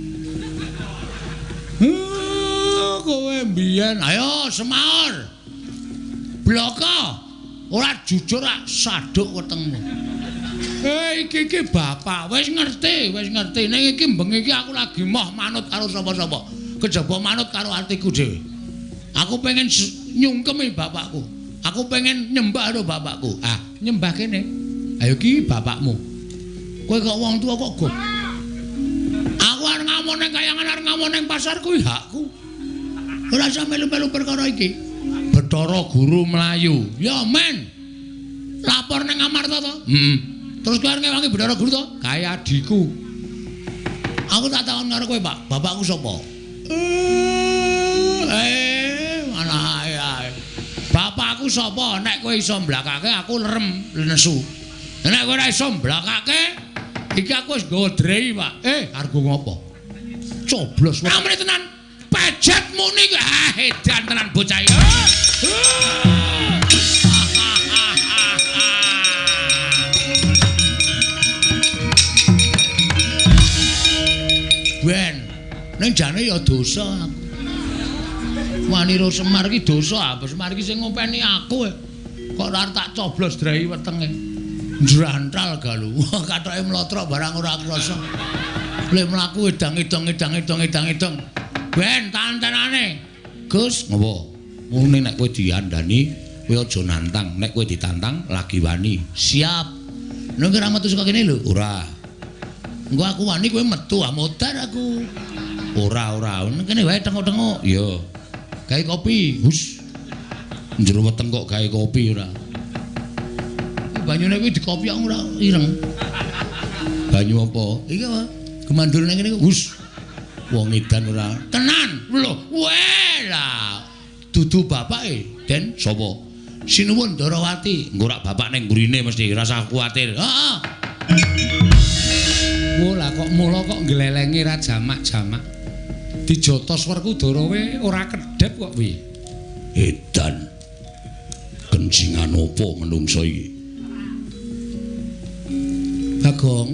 Kowe mbiyen, ayo semaur. Bloko. Ora jujur rak saduk wetengmu. Iki iki bapak wis ngerti, wis ngerti. Ning iki bengi iki aku lagi moh manut karo sapa-sapa. Kejaba manut karo atiku dhewe. Aku pengen nyungkemi bapakku. Aku pengen nyembah karo bapakku. Ah, nyembah kene. Ayo iki bapakmu. Kowe kok wong tuwa kok goblok. Aku arep ngamon ning kayangan, arep ngamon ning pasar kuwi hakku. Ora usah melu-melu perkara iki. Bathara Guru mlayu. Ya men. Lapor ning Amarta to? Heeh. Terus kowe arep ngewangi Bathara Guru to? Kae adhiku. Aku tak takon karo kowe, Pak. Bapakku sapa? Malah ae. Bapakku sapa? Nek kowe iso mblakake aku lerem nesu. Nek kowe ora iso mblakake, iki aku wis nggawa drei, Pak. Argo ngopo? Coblos. Amrih tenan. Pejet muni kuwi. Ah, edan tenan bocah iki. Ben, ning jane ya dosa aku. Wanira Semar iki dosa, apa Semar iki sing ngopeni aku. Kok ora tak coblos drei wetenge. Njrantal galu. Kathoke mlotrok barang ora krasa. Le mlaku edang-edang edang-edang edang-edang. Ben tantenane. Gus, ngopo? Mune nek kowe diandani, kowe aja nantang. Nek kowe ditantang lagi wani. Siap. Nek ora metu saka kene lho. Ora. Engko aku wani kowe metu, ah modar aku. Ora, ora. Nek kene wae tengok-tengok. Iya. Gawe kopi. Hus. Njero weteng kok gawe kopi ora. Banyune kuwi dikopi kok ora ireng. Banyu apa? Iki apa? Gemandur nang kene hus. Wong edan ora. Tenan. Lho, weh lah. Dudu bapake, Den. Sapa? Sinuwun Darawati. Engko rak bapak ning mburine mesti ora usah kuwatir. Heeh. Wo lah kok mula kok nglelenge ra jamak-jamak. Dijotos Werkudara we ora kedhep kok piye? Edan. Kencingan apa menungso iki? Bagong,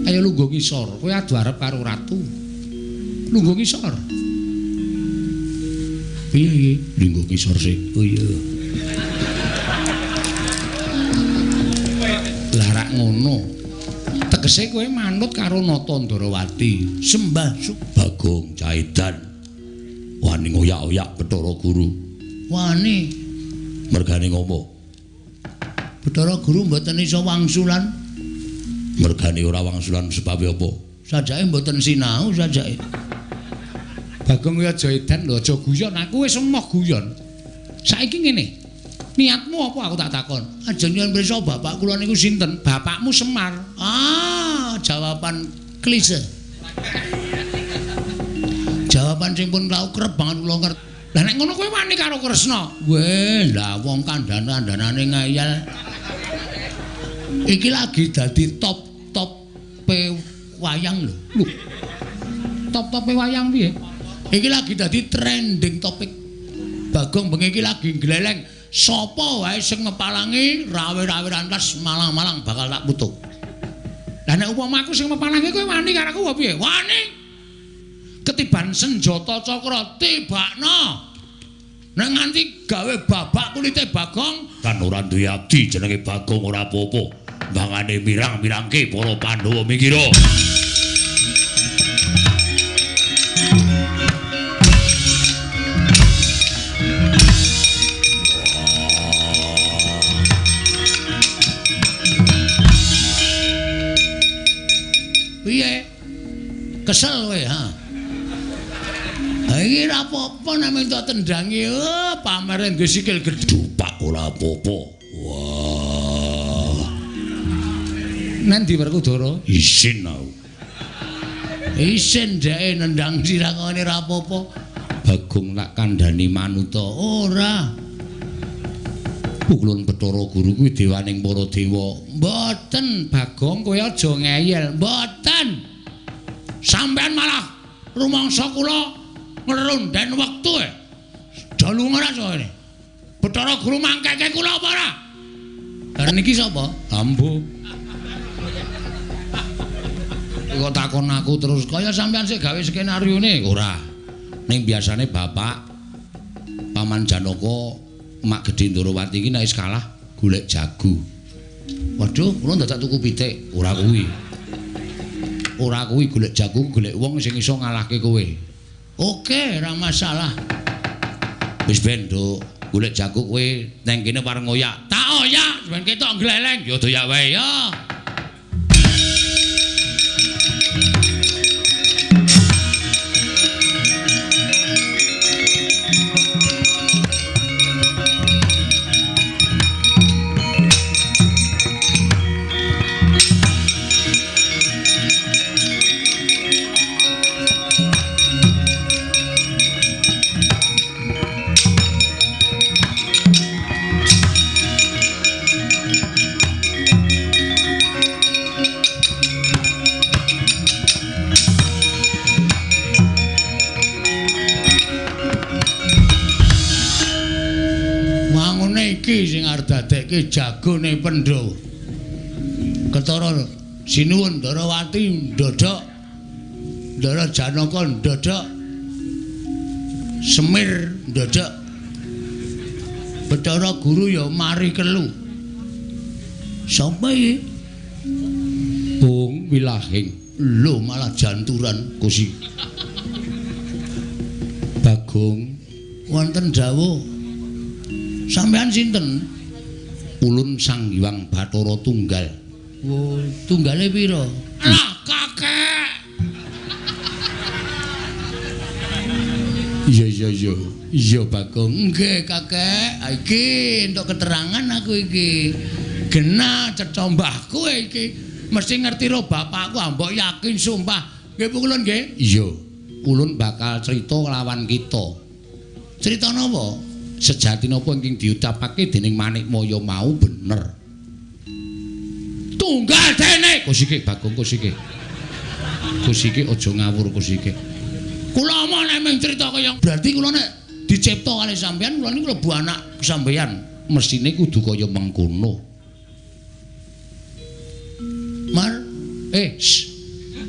ayo lungguh ngisor. Kowe adu arep karo ratu. Lungguh ngisor. Piye iki? Lungguh ngisor sik. Oh iya. Lah rak ngono. Tegese kowe manut karo Nata Ndarawati. Sembah Bagong Caidan. Wani ngoyak-oyak Bathara Guru. Wani. Mergane ngopo? Bathara Guru mboten iso wangsulan. Mergane ora wangsulan sebabe apa? Sajake mboten sinau sajake. Bagong kowe aja edan lho, aja guyon. Aku wis emoh guyon. Saiki ngene. Niatmu apa aku tak takon? Aja nyuwun pirsa bapak kula niku sinten? Bapakmu Semar. Ah, jawaban klise. Jawaban sing pun tau kerep banget kula ngerti. Lah nek ngono kowe wani karo Kresna? Weh, lah wong kandhan-kandhanane ngeyel. Iki lagi dadi top-top pe wayang lho. Lho. Top-tope wayang piye? Iki lagi dadi trending topik. Bagong bengi iki lagi gleleng. Sapa wae sing ngepalangi rawe-rawe rantas malang-malang bakal tak putuk. Lah nek upama aku sing mepalangi kowe wani karo aku apa piye? Wani. Ketiban senjata cakra tibakno. Nek nganti gawe babak kulite Bagong kan ora duwe abdi jenenge Bagong ora apa-apa. Mangane mirang-mirangke para Pandhawa minggiro. Ha iki ora apa-apa nek minta tendangi. Oh, pamere duwe sikil gedhe. Dupak ora apa-apa. Wah. Nanti Werkudara? Isin aku. Isin dheke nendang sirah ngene ora apa-apa. Bagong tak kandhani manuta. Ora. Pukulun Bathara Guru kuwi dewaning para dewa. Mboten, Bagong, kowe aja ngeyel. Mboten. Sampeyan malah rumangsa kula ngrunden wektu e. Dalu ora sore. Bathara Guru mangkeke kula apa ora? Lah niki sapa? Ambo. Kok takon aku terus kaya sampeyan sik gawe skenaryone? Ora. Ning biasane bapak Paman Janaka Mak Gedhe Ndorowati iki nek wis kalah golek jago. Waduh, kula dadak tuku pitik. Ora kuwi. Ora kuwi golek jago, golek wong sing iso ngalahke kowe. Oke, ora masalah. Wis ben, Nduk, golek jago kowe nang kene pareng oyak. Tak oyak, ben ketok gleleng. Ya doyak wae ya. Dadekke jagone Pandhawa. Ketara sinuwun Ndarawati ndodhok, Ndara Janaka ndodhok, Semir ndodhok, Bathara Guru ya mari kelu. Sapa iki? Bung Wilahing. Lho malah janturan Gusti. Bagong wonten dawuh. Sampeyan sinten? Ulun Sang Hyang Bathara Tunggal. Wo, tunggale pira? Lah, kakek. Iya iya iya. Iya Bagong. Nggih, kakek. Iki entuk keterangan aku iki. Genah cetha mbahku iki. Mesti ngerti ro bapakku, mbok yakin sumpah. Nggih pukulun nggih? Iya. Ulun bakal crita lawan kita. Crita napa? Sejati napa ingkang diucapake dening Manikmaya mau bener. Tunggal dene. Kusike Bagong kusike. Kusike aja ngawur kusike. Kula omong nek mung crita kaya berarti kula nek dicepta kali sampeyan kula niku klebu anak sampeyan. Mesine kudu kaya mengkono. Mar,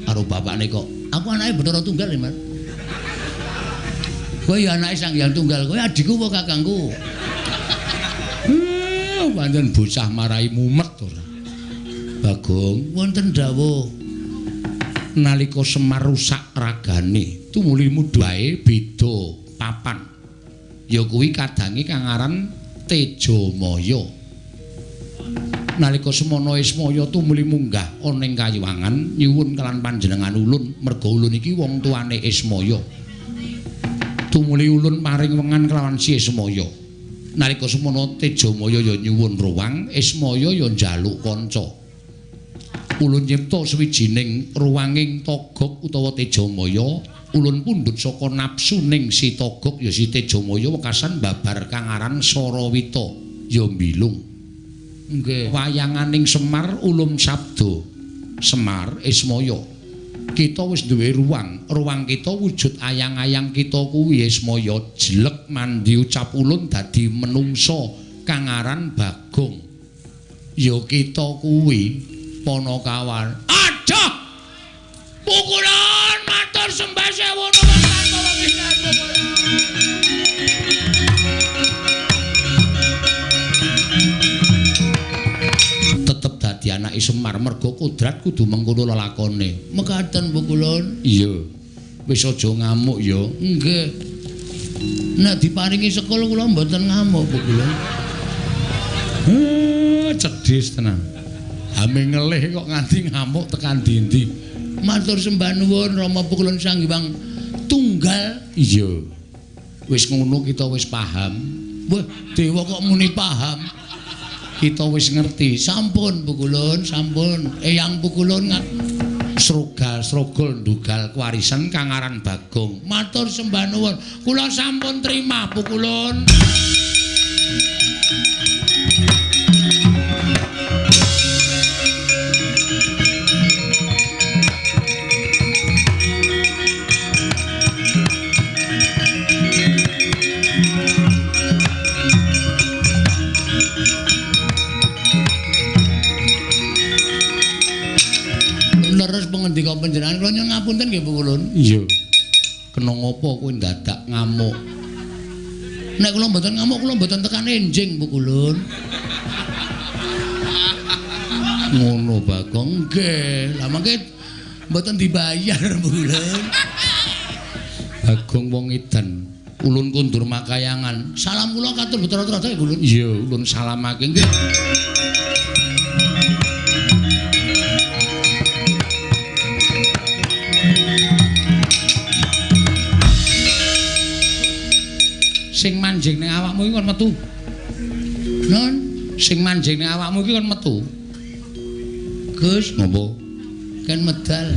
karo bapakne kok. Aku anake Bathara Tunggal ya, Mar. Kowe ya anake Sang Hyang Tunggal, kowe adikku apa kakangku? Pancen bocah marai mumet ora. Bagong, wonten dawuh. Nalika Semar rusak ragane, tumuli mudhae beda papan. Ya kuwi kadange kang aran Tejamaya. Nalika semana Ismaya tumuli munggah ana ing kayuwangan nyuwun kelan panjenengan ulun, merga ulun iki wong tuane Ismaya. Tumuli ulun paring wengan kelawan si Ismaya. Nalika semana Tejamaya ya nyuwun ruwang, Ismaya ya njaluk kanca. Ulun nyipta sawijining ruwanging Togog utawa Tejamaya, ulun pundhut saka nafsuning si Togog ya si Tejamaya wekasan babar kang aran Sarawita ya mbilung. Nggih, wayanganing Semar ulum sabda. Semar Ismaya, kita wis duwe ruang, ruang kita wujud ayang-ayang kita kuwi Ismaya jelek mandi ucap ulun dadi menungsa kang aran Bagong. Ya kita kuwi Panakawan. Aduh! Pukulan matur sembah sewu nuwun tanpa wengi. Tetep dadi anake Semar merga kodrat kudu mengkono lelakone. Mekaten pukulun. Iya. Wis aja ngamuk ya. Nggih. Nek diparingi sekul kula mboten ngamuk pukulun. Cedhis tenan. Ame ngelih kok nganti ngamuk tekan dindi. Matur sembah nuwun Rama Pukulun Sang Hyang Tunggal. Iya. Wis ngono kita wis paham. Wah, dewa kok muni paham. Kita wis ngerti. Sampun Pukulun, sampun. Eyang Pukulun srogal srogol ndugal kewarisan kang aran Bagong. Matur sembah nuwun. Kula sampun terima Pukulun. Leres pengendika panjenengan kula nyuwun ngapunten nggih Pukulun. Iya. Kena ngopo kowe ndadak ngamuk? Nek kula mboten ngamuk kula mboten tekan enjing Pukulun. Ngono Bagong nggih. Lah mangke mboten dibayar Pukulun. Bagong wong edan. Ulun kundur makayangan. Salam kula katur Bathara Trada Ulun. Iya, ulun salamake nggih. Sing manjing ning awakmu iki kon metu. Non, sing manjing ning awakmu iki kon metu. Gus, ngopo? Ken medal.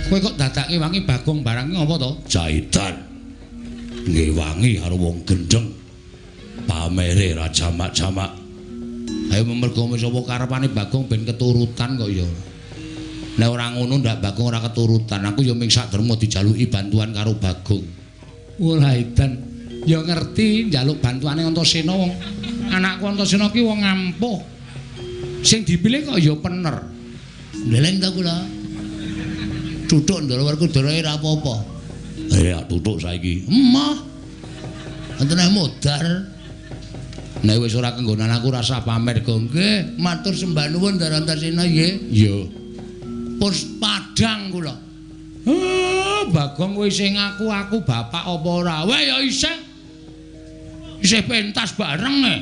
Kowe kok dadake wangi Bagong barang iki ngopo to? Jaitan. Nggih wangi karo wong gendheng. Pamere ra jamak-jamak. Ayo mergo sapa karepane Bagong ben keturutan kok ya. Nek ora ngono ndak Bagong ora keturutan. Aku ya ming sak derma dijaluki bantuan karo Bagong. Wah, edan. Ya ngerti njaluk bantuane Antasena wong anakku Antasena ki wong ampuh. Sing dipilih kok ya pener. Ndeleng ta kula. Tutuk ndara Werkudara ora apa-apa. Eh, tutuk saiki. Emoh. Antene modar. Nek wis ora kenggonan aku rasa pamer go nggih, matur sembah nuwun Ndara Antasena nggih. Iya. Pus padhang kula. Bagong kowe isih ngaku aku bapak apa ora? Weh ya isih. Isih pentas bareng e.